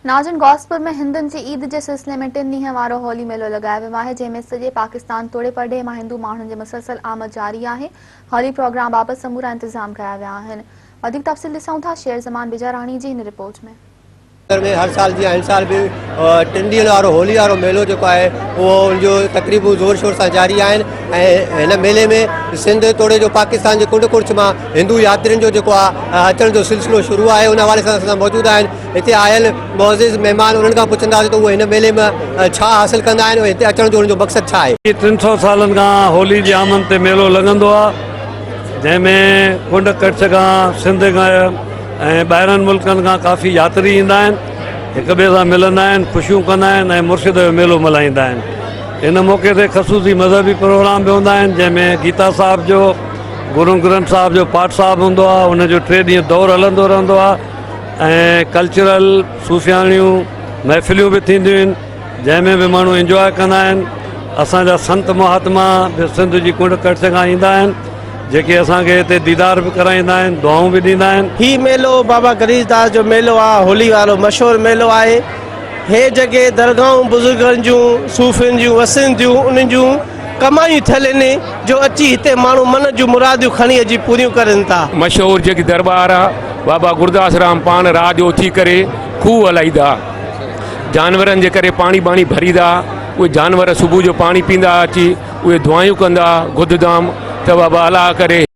ناظرين غوثپور ۾ هندن جي عيد جي سلسلي ۾ ٽن ڏينهن وارو هولي ميلو لڳايو ويو آهي جنهن ۾ سڄي پاڪستان توڙي پرڏيهه مان هندو ماڻهن جي مسلسل آمد جاري آهي هولي پروگرام بابت سمورا انتظام ڪيا ويا آهن وڌيڪ تفصيل ڏسون ٿا شير زمان بجاراڻي جي هن رپورٽ ۾. ۾ هر سال جيان هن سال به ٽن ڏينهن وارو هولي وارو ميلو جيڪو آهي اهو ان جو تقريبون زور شور سان جاري آهن ۽ هن ميلي ۾ سنڌ توڙي جو پاڪستان جي ڪنڊ ڪڙڇ مان هندو ياترين جو جيڪو آهي اچڻ جو سلسلو شروع آهي ان حوالي سان اسان سان موجود آهن هتي آيل معزز مهمان انهن کان پڇنداسين ته اهي هن ميلي ۾ ڇا حاصل ڪندا آهن ۽ هتي اچڻ جو انهن جو مقصد ڇا آهي. ٽن سئو سالن کان هولي جي آمد تي ميلو لڳندو آهي جنهن ۾ ڪنڊ ڪڙڇ کان سنڌ کان ۽ ٻاهرن ملڪن کان ڪافي ياتري ايندا آهن هڪ ٻئي سان ملندا آهن خوشيون ڪندا آهن ۽ مرشد جو ميلو ملهائيندا آهن ان موقعي تي خصوصي مذهبي پروگرام به هوندا آهن جنهن ۾ گيتا صاحب جو گرو گرنٿ صاحب جو پاٺ صاحب هوندو آهي ان جو ٽي ڏينهن دور هلندو رهندو آهي ۽ ڪلچرل صوفياڻيون محفليون به ٿينديون آهن جنهن ۾ به ماڻهو انجواء ڪندا آهن اسان جا سنت مهاتما به سنڌ جي ڪنڊ ڪڙڇ کان ايندا آهن جيڪي اسان کي هتي ديدار به ڪرائيندا آهن دعائون به ڏيندا آهن. هي ميلو بابا گريش داس جو ميلو آ هولي وارو مشهور ميلو آهي هي جيڪي درگاهون بزرگن جون صوفين جون وسن ٿيون انهن جون ڪمايون ٿيل آهن جو اچي هتي ماڻهو من جون مراديون کڻي اچي پوريون ڪرين ٿا. مشهور جيڪي درٻار آ بابا گرداس رام پاڻ رات جو اٿي ڪري کوهه هلائيندا ها جانورن جي ڪري پاڻي ٻاڻي ڀريندا ها اهي جانور صبح جو پاڻي پيندا ها اچي اهي دعايون ڪندا ها گددام ته بابا الله ڪري.